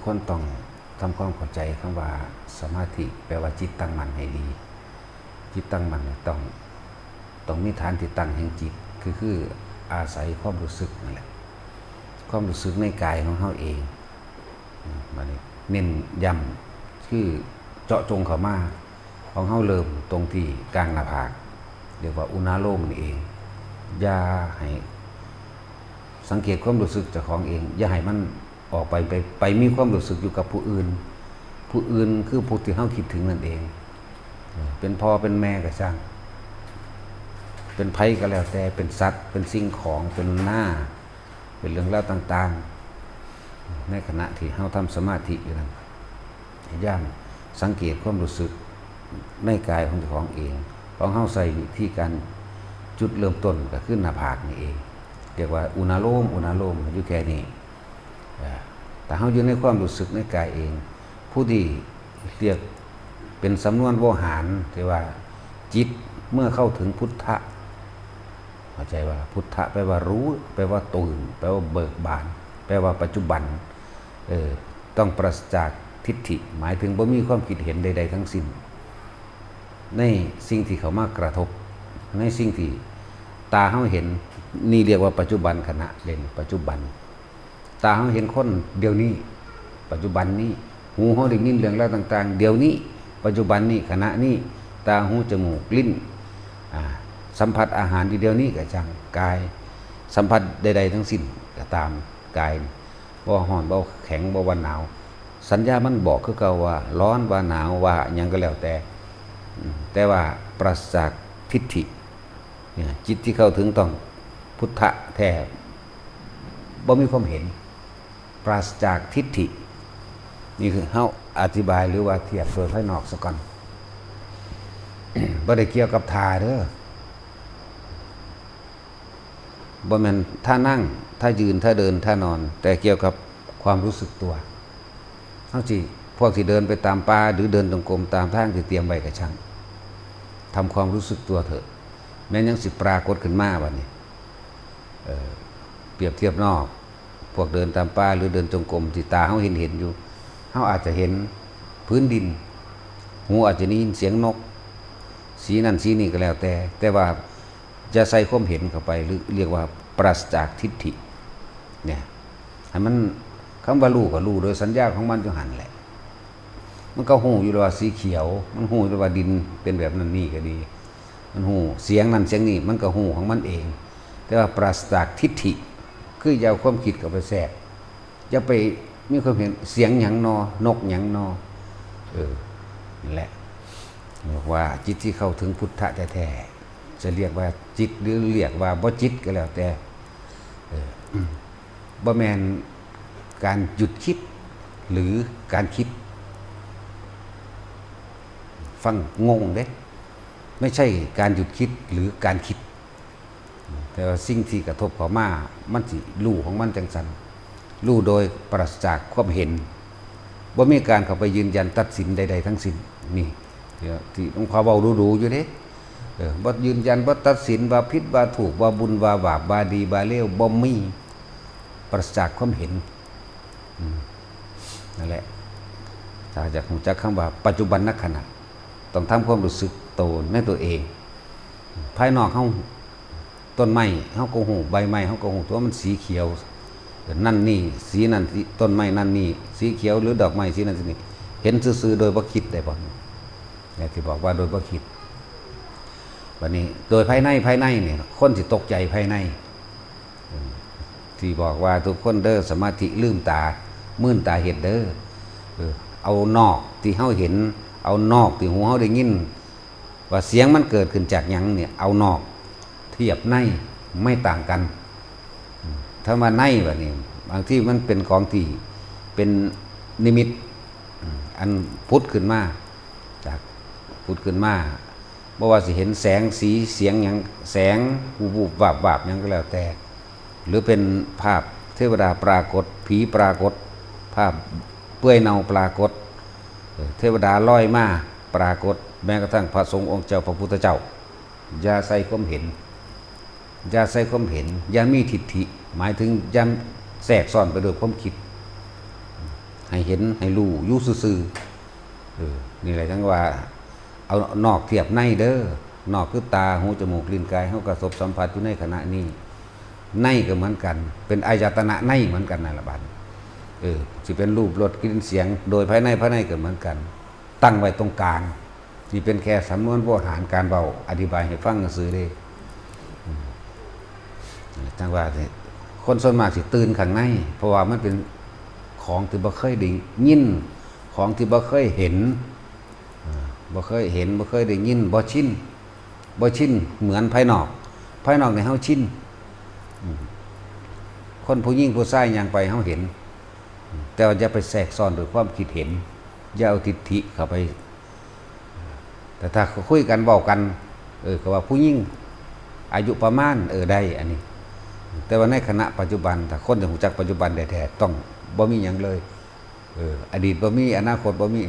ຄົນຕ້ອງທຳຄວາມເຂົ້າໃຈຄຳວ່າສະມາທິ ແປວ່າຈິດຕັ້ງໝັ້ນໃຫ້ດີ. ຈິດຕັ້ງໝັ້ນນີ້ຕ້ອງ ຕ້ອງມີຖານທີ່ຕັ້ງແຫ່ງຈິດ ຄື ຄືອາໄສຄວາມຮູ້ສຶກນັ້ນແຫຼະ, ຄວາມຮູ້ສຶກໃນກາຍຂອງເຮົາເອງ. ອາ ບາດນີ້ເນັ້ນຢ້ຳ ຄືເຈາະຈົງເຂົ້າມາ ຂອງເຮົາເລີ່ມຕົງທີ່ກາງໜ້າຜາກ ເອີ້ນວ່າອຸນາໂລມນີ້ເອງ. ຢ່າໃຫ້ ສັງເກດຄວາມຮູ້ສຶກເຈົ້າຂອງເອງ, ຢ່າໃຫ້ມັນອອກໄປ ໄປ ໄປມີຄວາມຮູ້ສຶກຢູ່ກັບຜູ້ອື່ນ. ຜູ້ອື່ນຄືຜູ້ທີ່ເຮົາຄິດເຖິງນັ້ນເອງ. ເປັນພໍ່ເປັນແມ່ກໍຊ່າງ, ເປັນໃຜກໍແລ້ວແຕ່, ເປັນສັດ, ເປັນສິ່ງຂອງ, ເປັນໜ້າ, ເປັນເລື່ອງລາວຕ່າງໆ. ໃນຂະນະທີ່ເຮົາທຳສະມາທິຢູ່ນັ້ນ, ພະຍາຍາມສັງເກດຄວາມຮູ້ສຶກໃນກາຍຂອງເຈົ້າຂອງເອງ. ຂອງເຮົາໃຊ້ວິທີການ ຈຸດເລີ່ມຕົ້ນກໍຄືໜ້າຜາກນີ້ເອງ, ເອີ້ນວ່າອຸນາໂລມ, ອຸນາໂລມ ຢູ່ແຄ່ນີ້. ເອີ ຖ້າເຮົາຢູ່ໃນຄວາມຮູ້ສຶກໃນກາຍເອງ, ຜູ້ທີ່ ເອີ້ນເປັນສຳນວນໂວຫານທີ່ວ່າ ຈິດເມື່ອເຂົ້າເຖິງພຸດທະ, ເຂົ້າໃຈວ່າ ພຸດທະແປວ່າຮູ້, ແປວ່າຕື່ນ, ແປວ່າເບີກບານ, ແປວ່າປັດຈຸບັນ, ເອີ ຕ້ອງປາສະຈາກທິດຖິ, ໝາຍເຖິງບໍ່ມີຄວາມຄິດເຫັນໃດໆທັງສິ້ນ ໃນສິ່ງທີ່ເຂົ້າມາກະທົບ, ໃນສິ່ງທີ່ຕາເຮົາເຫັນ. ນີ້ເອີ້ນວ່າປັດຈຸບັນຂະນະເດ້, ປັດຈຸບັນ. ຕາເຮົາເຫັນຄົນດຽວນີ້, ປັດຈຸບັນນີ້. ຫູເຮົາໄດ້ຍິນເລື່ອງລາວຕ່າງໆ ດຽວນີ້, ປັດຈຸບັນນີ້, ຂະນະນີ້. ຕາ, ຫູ, ຈະມູກ, ລີ້ນ, ອາ, ສຳຜັດອາຫານຢູ່ດຽວນີ້ກໍຊ່າງ, ກາຍສຳຜັດໃດໆທັງສິ້ນກໍຕາມ, ກາຍບໍ່ຮ້ອນ, ບໍ່ແຂງ, ບໍ່ວ່າໜາວ, ສັນຍາມັນບອກຄືເກົ່າວ່າຮ້ອນ, ວ່າໜາວ, ວ່າຫຍັງກໍແລ້ວແຕ່, ອາ, ແຕ່ວ່າປາສະຈາກທິດຖິ. ຈິດທີ່ເຂົ້າເຖິງຕ້ອງພຸດທະແທ້, ບໍ່ມີຄວາມເຫັນ, ປາສະຈາກທິດຖິ. ນີ້ຄືເຮົາອະທິບາຍ ຫຼືວ່າທຽບໂດຍພາຍນອກສາກ່ອນ, ບໍ່ໄດ້ກ່ຽວກັບທ່າເດີ, ບໍ່ແມ່ນທ່ານັ່ງ, ທ່າຢືນ, ທ່າເດີນ, ທ່ານອນ, ແຕ່ກ່ຽວກັບຄວາມຮູ້ສຶກຕົວ. ເຮົາຊິ ພວກທີ່ເດີນໄປຕາມປ່າ ຫຼືເດີນຈົງກົມຕາມທາງທີ່ຕຽມໄວ້ກໍຊ່າງ, ທຳຄວາມຮູ້ສຶກຕົວເຖາະ. ແມ່ນຫຍັງຊິປາກົດຂຶ້ນມາບາດນີ້? ເອີ ປຽບທຽບເນາະ, ພວກເດີນຕາມປ່າ ຫຼືເດີນຈົງກົມ ທີ່ຕາເຮົາເຫັນເຫັນຢູ່, ເຮົາອາດຈະເຫັນພື້ນດິນ, ຫູອາດຈະໄດ້ຍິນສຽງນົກ, ສີນັ້ນສີນີ້ກໍແລ້ວແຕ່, ແຕ່ວ່າ ຢ່າໃສ່ຄວາມເຫັນເຂົ້າໄປ ຫຼື ເອີ້ນວ່າປາສະຈາກທິດຖິເນຍ. ໃຫ້ມັນ, ຄຳວ່າຮູ້ກໍຮູ້ໂດຍສັນຍາຂອງມັນຢູ່ຫັ້ນແຫຼະ. ມັນກໍຮູ້ຢູ່ແລ້ວວ່າສີຂຽວ, ມັນຮູ້ຢູ່ແລ້ວວ່າດິນເປັນແບບນັ້ນນີ້ກໍດີ, ມັນຮູ້ສຽງນັ້ນສຽງນີ້, ມັນກໍຮູ້ຂອງມັນເອງ. ແຕ່ວ່າປາສະຈາກທິດຖິ, ຄືຢ່າເອົາຄວາມຄິດເຂົ້າໄປແຊກ. ຢ່າໄປມີຄວາມເຫັນ ສຽງຫຍັງນໍ, ນົກຫຍັງນໍ. ເອີ ນັ້ນແຫຼະ, ບອກວ່າຈິດທີ່ເຂົ້າເຖິງພຸດທະແທ້ໆ, ຈະລຽກວ່າຈິດ ຫຼື ລຽກວ່າບໍ່ຈິດກໍແລ້ວແຕ່, ເອີ ບໍ່ແມ່ນການຢຸດຄິດ ຫຼື ການຄິດ. ຟັງງົງເດ້, ໄມ່ໃຊ່ການຢຸດຄິດ ຫຼື ການຄິດ. ແຕ່ວ່າສິ່ງທີ່ກະທົບເຂົ້າມາ ມັນຊິຮູ້ຂອງມັນຈັ່ງຊັ້ນ, ຮູ້ໂດຍປາສະຈາກຄວາມເຫັນ, ບໍ່ມີການເຂົ້າໄປຢືນຢັນຕັດສິນໃດໆທັງສິ້ນ. ນີ້ທີ່ ທີ່ຫຼວງພໍ່ເວົ້າດູໆຢູ່ເດ້, ເອີ ບໍ່ຢືນຢັນ, ບໍ່ຕັດສິນວ່າຜິດວ່າຖືກ, ວ່າບຸນວ່າບາບ, ວ່າດີວ່າເລວ, ບໍ່ມີ, ປາສະຈາກຄວາມເຫັນ. ອືມ ນັ້ນແຫຼະ, ຖ້າຢາກຮູ້ຈັກຄຳວ່າປັດຈຸບັນນະຂະນະ, ຕ້ອງທຳຄວາມຮູ້ສຶກໂຕໃນຕົວເອງ. ພາຍນອກເຮົາ, ຕົ້ນໄມ້ເຮົາກໍຮູ້, ໃບໄມ້ເຮົາກໍຮູ້ຕົວະ ມັນສີຂຽວນັ້ນນີ້, ສີນັ້ນ, ຕົ້ນໄມ້ນັ້ນນີ້ສີຂຽວ ຫຼື ດອກໄມ້ສີນັ້ນສີນີ້, ເຫັນຊື່ໆໂດຍບໍ່ຄິດໄດ້ບໍ່? ແຕ່ທີ່ບອກວ່າໂດຍບໍ່ຄິດ. ບັດນີ້ໂດຍພາຍໃນ, ພາຍໃນນີ້ ຄົນຊິຕົກໃຈພາຍໃນ. ເອີ ທີ່ບອກວ່າທຸກຄົນເດີ ສະມາທິ ລືມຕາ, ມືນຕາເຮັດເດີ. ເອີ ເອົານອກທີ່ເຮົາເຫັນ, ເອົານອກທີ່ຫູເຮົາໄດ້ຍິນ ວ່າສຽງມັນເກີດຂຶ້ນຈາກຫຍັງນີ້, ເອົານອກທຽບໃນ ໄມ່ຕ່າງກັນ. ອາ ຄຳວ່າໃນບາດນີ້ ບາງທີມັນເປັນຂອງທີ່ເປັນນິມິດ ອາ ອັນຜຸດຂຶ້ນມາ ຈາກ ຜຸດຂຶ້ນມາ ບໍ່ວ່າຊິເຫັນແສງ, ສີ, ສຽງຫຍັງ, ແສງ ວູບໆວາບໆຫຍັງກໍແລ້ວແຕ່, ຫຼືເປັນພາບເທວະດາປາກົດ, ຜີປາກົດ, ພາບເປື່ອຍເນົ່າປາກົດ, ເອີ ເທວະດາລອຍມາປາກົດ, ແມ້ກະທັ່ງພະສົງອົງເຈົ້າ, ພະພຸດທະເຈົ້າ. ຢ່າໃສ່ຄວາມເຫັນ, ຢ່າໃສ່ຄວາມເຫັນ, ຢ່າມີທິດຖິ, ໝາຍເຖິງຢ່າແຊກຊ້ອນໄປດ້ວຍຄວາມຄິດ. ໃຫ້ເຫັນ ໃຫ້ຮູ້ຢູ່ຊື່ໆ. ເອີ ນີ້ແຫຼະຈັ່ງວ່າ ເອົານອກທຽບໃນເດີ. ນອກຄືຕາ, ຫູ, ຈະມູກ, ລີ້ນ, ກາຍ ເຮົາກະທົບສຳຜັດຢູ່ໃນຂະນະນີ້. ໃນກໍເໝືອນກັນ ເປັນອາຍະຕະນະໃນເໝືອນກັນນັ້ນລະບາດນີ້. ເອີ ຊິເປັນຮູບ, ລົດ, ກິ່ນ, ສຽງ ໂດຍພາຍໃນ, ພາຍໃນກໍເໝືອນກັນ ຕັ້ງໄວ້ຕົງກາງ. ນີ້ເປັນແຄ່ສຳນວນໂວຫານການເວົ້າ ອະທິບາຍໃຫ້ຟັງຊື່ໆເດ້. ອືມ ຈັ່ງວ່າ ຄົນສ່ວນມາກຊິຕື່ນຂ້າງໃນ ເພາະວ່າມັນເປັນຂອງທີ່ບໍ່ເຄີຍໄດ້ຍິນ ຂອງທີ່ບໍ່ເຄີຍເຫັນ ເອີ ບໍ່ເຄີຍເຫັນ ບໍ່ເຄີຍໄດ້ຍິນ ບໍ່ຊິນ ບໍ່ຊິນເໝືອນພາຍນອກ. ພາຍນອກນີ້ເຮົາຊິນ ອືມ ຄົນຜູ້ຍິງຜູ້ຊາຍຍ່າງໄປເຮົາເຫັນ ແຕ່ວ່າຢ່າໄປແຊກຊ້ອນດ້ວຍຄວາມຄິດເຫັນ ຢ່າເອົາທິດຖິເຂົ້າໄປ. ແຕ່ຖ້າເຂົາຄຸຍກັນເວົ້າກັນ ເອີ ກໍວ່າຜູ້ຍິງອາຍຸປະມານ ເອີ ໄດ້ອັນນີ້. ແຕ່ວ່າໃນຂະນະປັດຈຸບັນ ຖ້າຄົນຈະຮູ້ຈັກປັດຈຸບັນແທ້ໆ ຕ້ອງບໍ່ມີຫຍັງເລີຍ. ເອີ ອະດີດບໍ່ມີ ອະນາຄົດບໍ່ມີ.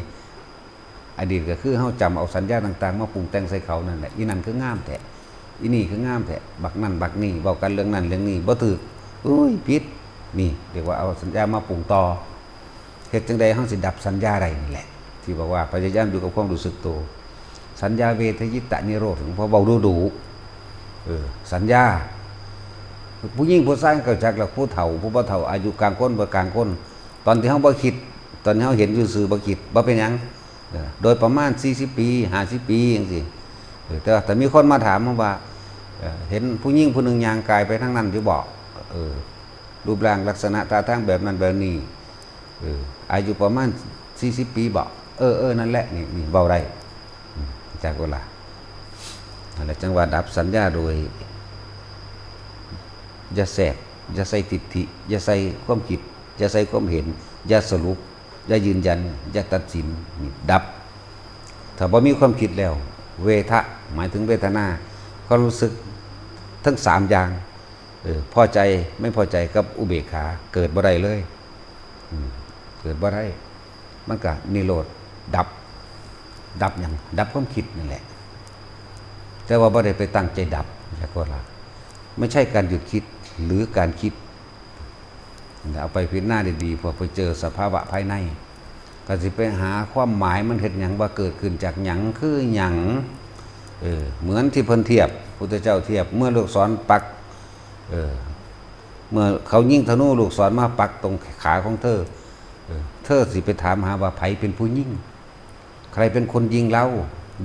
ອະດີດກໍຄືເຮົາຈຳເອົາສັນຍາຕ່າງໆມາປຸງແຕ່ງໃສ່ເຂົານັ້ນແຫຼະ. ອີນັ້ນຄືງາມແທ້ ອີນີ້ຄືງາມແທ້ ບັກນັ້ນບັກນີ້ ເວົ້າກັນເລື່ອງນັ້ນເລື່ອງນີ້ ບໍ່ຖືກ ອຸ້ຍ ຜິດ. ນີ້ຮຽກວ່າເອົາສັນຍາມາປຸງຕໍ່. ເຮັດຈັ່ງໃດເຮົາຊິດັບສັນຍາໄດ້ນີ້ແຫຼະ ທີ່ບອກວ່າພະຍາຍາມຢູ່ກັບຄວາມຮູ້ສຶກໂຕ. ສັນຍາເວທະຍິດຕະນິໂຣດ ເພາະເວົ້າດຸໆ ເອີ ສັນຍາ ຜູ້ຍິງຜູ້ຊາຍກໍຈັກລະ ຜູ້ເຖົ້າຜູ້ບໍ່ເຖົ້າ ອາຍຸກາງຄົນບໍ່ກາງຄົນ. ຕອນທີ່ເຮົາບໍ່ຄິດ ຕອນທີ່ເຮົາເຫັນຢູ່ຊື່ໆ ບໍ່ຄິດ ບໍ່ເປັນຫຍັງ ເອີ ໂດຍປະມານສີ່ສິບປີ ຫ້າສິບປີ ຈັ່ງຊີ້. ເອີ ແຕ່ວ່າຖ້າມີຄົນມາຖາມເຮົາວ່າ ເອີ ເຫັນຜູ້ຍິງຜູ້ໜຶ່ງຍ່າງກາຍໄປທາງນັ້ນຢູ່ບໍ່? ເອີ ຮູບຮ່າງລັກສະນະທ່າທາງແບບນັ້ນແບບນີ້ ເອີ ອາຍຸປະມານສີ່ສິບປີບໍ? ເອີ ເອີ ນັ້ນແຫຼະ ນີ້ ນີ້ເວົ້າໄດ້ ອືມ ຈັກເວລາ. ນັ້ນແຫຼະ ຈັ່ງວ່າດັບສັນຍາໂດຍ ຢ່າແຊກ ຢ່າໃສ່ທິດຖິ ຢ່າໃສ່ຄວາມຄິດ ຢ່າໃສ່ຄວາມເຫັນ ຢ່າສະຫຼຸບ ຢ່າຢືນຢັນ ຢ່າຕັດສິນ ນີ້ດັບ. ຖ້າບໍ່ມີຄວາມຄິດແລ້ວ ເວທະ ໝາຍເຖິງເວທະນາ ຄວາມຮູ້ສຶກທັງສາມຢ່າງ ເອີ ພໍໃຈ ໄມ່ພໍໃຈກັບອຸເບກຂາ ເກີດບໍ່ໄດ້ເລີຍ ອືມ ເກີດບໍ່ໄດ້. ມັນກະນິໂຣດ ດັບ ດັບຫຍັງ? ດັບຄວາມຄິດນັ້ນແຫຼະ ແຕ່ວ່າບໍ່ໄດ້ໄປຕັ້ງໃຈດັບ ຢ່າກໍລະ ໄມ່ໃຊ່ການຢຸດຄິດ ຫຼື ການຄິດ. ເອົາໄປພິຈາລະນາດີໆ ເພື່ອໄປເຈີສະພາວະພາຍໃນ ກໍຊິໄປຫາຄວາມໝາຍ ມັນເຮັດຫຍັງ ວ່າເກີດຂຶ້ນຈາກຫຍັງ ຄືຫຍັງ. ເອີ ເໝືອນທີ່ເພິ່ນທຽບ ພຸດທະເຈົ້າທຽບ ເມື່ອລູກສອນປັກ ເອີ ເມື່ອເຂົາຍິງທະນູລູກສອນມາປັກຕົງຂາຂອງເທີ ເອີ ເທີຊິໄປຖາມຫາວ່າໃຜເປັນຜູ້ຍິງ? ໃຄເປັນຄົນຍິງເຮົາ?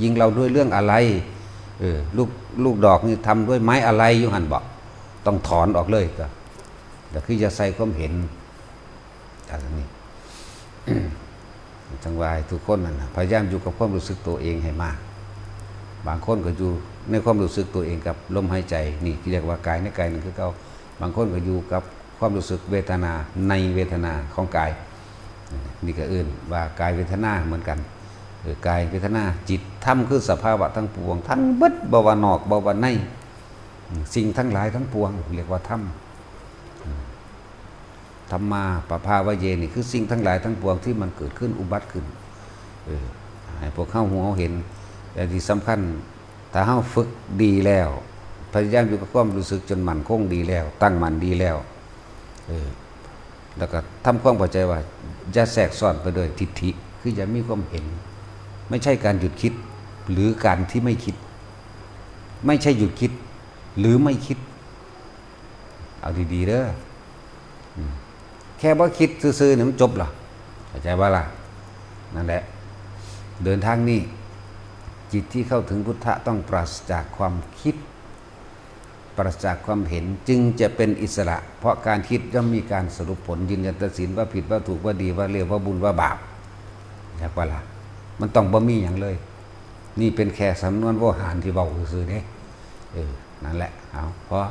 ຍິງເຮົາດ້ວຍເລື່ອງອະໄລ? ເອີ ລູກ ລູກດອກນີ້ທຳດ້ວຍໄມ້ອະໄລຢູ່ຫັ້ນບໍ? ຕ້ອງຖອນອອກເລີຍ ກໍ ກໍຄືຢ່າໃສ່ຄວາມເຫັນ ອັນນີ້ ຈັ່ງວ່າໃຫ້ທຸກຄົນນັ້ນນະ ພະຍາຍາມຢູ່ກັບຄວາມຮູ້ສຶກໂຕເອງໃຫ້ມາກ. ບາງຄົນກໍຢູ່ໃນຄວາມຮູ້ສຶກໂຕເອງກັບລົມຫາຍໃຈ ນີ້ເອີ້ນວ່າກາຍໃນກາຍໜຶ່ງຄືເກົ່າ. ບາງຄົນກໍຢູ່ກັບຄວາມຮູ້ສຶກເວທະນາໃນເວທະນາຂອງກາຍ. ນີ້ກໍເອີ້ນວ່າກາຍເວທະນາເໝືອນກັນ. ເອີ ກາຍເວທະນາ ຈິດ ທຳ ຄືສະພາວະທັງປວງ ທັງເບິດ ບໍ່ວ່ານອກ ບໍ່ວ່າໃນ. ອືມ ສິ່ງທັງຫຼາຍທັງປວງ ເອີ້ນວ່າທຳ. ອືມ ທຳມາ ປະພາວະເຍ ນີ້ຄືສິ່ງທັງຫຼາຍທັງປວງທີ່ມັນເກີດຂຶ້ນ ອຸບັດຂຶ້ນ ເອີ ໃຫ້ພວກເຮົາຮູ້ເຮົາເຫັນ. ແລະທີ່ສຳຄັນ ຖ້າເຮົາຝຶກດີແລ້ວ ພະຍາຍາມຢູ່ກັບຄວາມຮູ້ສຶກຈົນໝັ້ນຄົງດີແລ້ວ ຕັ້ງໝັ້ນດີແລ້ວ ເອີ ແລ້ວກໍທຳຄວາມເຂົ້າໃຈວ່າ ຢ່າແຊກຊ້ອນໄປດ້ວຍທິດຖິ ຄືຢ່າມີຄວາມເຫັນ ໄມ່ໃຊ່ການຢຸດຄິດ ຫຼື ການທີ່ໄມ່ຄິດ ໄມ່ໃຊ່ຢຸດຄິດ ຫຼື ໄມ່ຄິດ. ເອົາດີໆເດີ ອືມ ແຄ່ບໍ່ຄິດຊື່ໆນີ້ມັນຈົບລະ ເຂົ້າໃຈບໍ່ລະ? ນັ້ນແຫຼະ ເດີນທາງນີ້ ຈິດທີ່ເຂົ້າເຖິງພຸດທະຕ້ອງປາສະຈາກຄວາມຄິດ ປາສະຈາກຄວາມເຫັນ ຈຶ່ງຈະເປັນອິດສະຫຼະ ເພາະການຄິດຍ່ອມມີການສະຫຼຸບຜົນ ຢືນຢັນຕັດສິນວ່າຜິດ ວ່າຖືກ ວ່າດີ ວ່າເລວ ວ່າບຸນ ວ່າບາບ ເຂົ້າໃຈບໍ່ລະ? ມັນຕ້ອງບໍ່ມີຫຍັງເລີຍ. ນີ້ເປັນແຄ່ສຳນວນໂວຫານທີ່ເວົ້າຊື່ໆເດ້. ເອີ ນັ້ນແຫຼະ ເອົາ ພໍ.